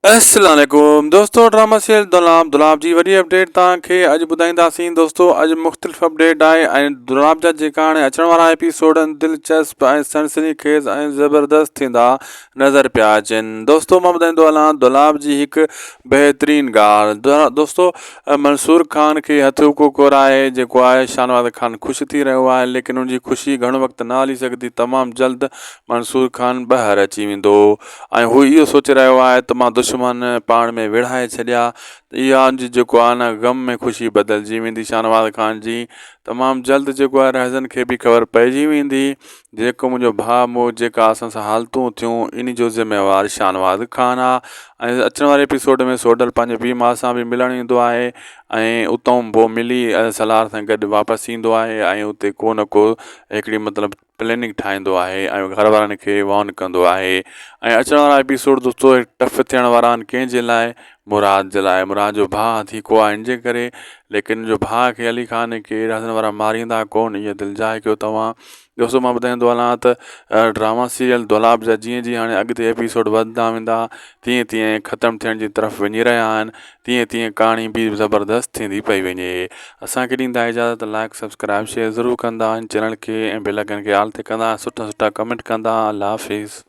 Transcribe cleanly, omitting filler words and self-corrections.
السلام عليڪم دوستو ڊراما سيريل دولاب دولاب جي وڏي اپڊيٽ توهان کي اڄ ٻڌائينداسين دوستو اڄ مختلف اپڊيٽ آهي ۽ دولاب جا جيڪا هاڻي اچڻ وارا ايپيسوڊ آهن دلچسپ ۽ سنسني خيز ۽ زبردست ٿيندا نظر پيا اچن دوستو مان ٻڌائيندو هلان دولاب جي هڪ بهترين ڳالهه دوستو منصور خان کي هٿ ڪو ڪورائي جيڪو آهي شاهنواز خان خوش ٿي رهيو آهي ليڪن ان جي خوشي گهڻو وقت نه هلي سگهندي تمام جلد منصور خان ٻاهر اچي ويندو ۽ هو اهو سوچي رهيو آهي ته مان دشمن پاڻ ۾ وڙهائي ڇڏيا ته اها ان جي جيڪو آهي نه غم ۾ خوشي بدلجي ويندي شاهنواز خان جي تمام جلد جيڪو آهي رهزن کي به خبر پئجي ويندي جيڪو منهنجو ڀاء مون جيڪا اسان سان حالتون ٿيون ان جو ذميوار شاهنواز خان آهي ۽ اچڻ واري ايپيسوڊ ۾ سوڍل پنهنجي پيء ماء سان به ملڻ ايندو آهي ۽ اتان پوء ملي سلار سان گڏ واپس ايندو آهي ۽ اتي ڪو نه ڪو هڪڙي مطلب پليننگ ٺاهيندو آهي ۽ گهر وارن کي وارن ڪندو آهي ۽ اچڻ وارا ايپيسوڊ دوستو ٽف ٿيڻ وارا آهن ڪنهن جي لاء مراد جي لاء مراد جو ڀاء ٿي ڪو آهي ان جي ڪري ليڪن جو ڀاء کي علي خان کي رهزن وارا ماريندا ڪون اها دلجاء ڪيو توهان دوستو مان ٻڌائيندو هلان ته ڊراما سيريل دولاب جا جيئن جيئن هاڻي اڳتي ايپيسوڊ وڌندا ويندا تيئن تيئن ختم ٿيڻ جي طرف وڃي رهيا آهن تيئن تيئن ڪهاڻي به زبردست ٿيندي پئي وڃي اسان کي ڏيندا اجازت لائڪ سبسڪرائب شيئر ضرور ڪندا ان چينل کي ۽ بيل آئيڪن کي آل تي ڪندا سٺا سٺا ڪمينٽ ڪندا الله حافظ.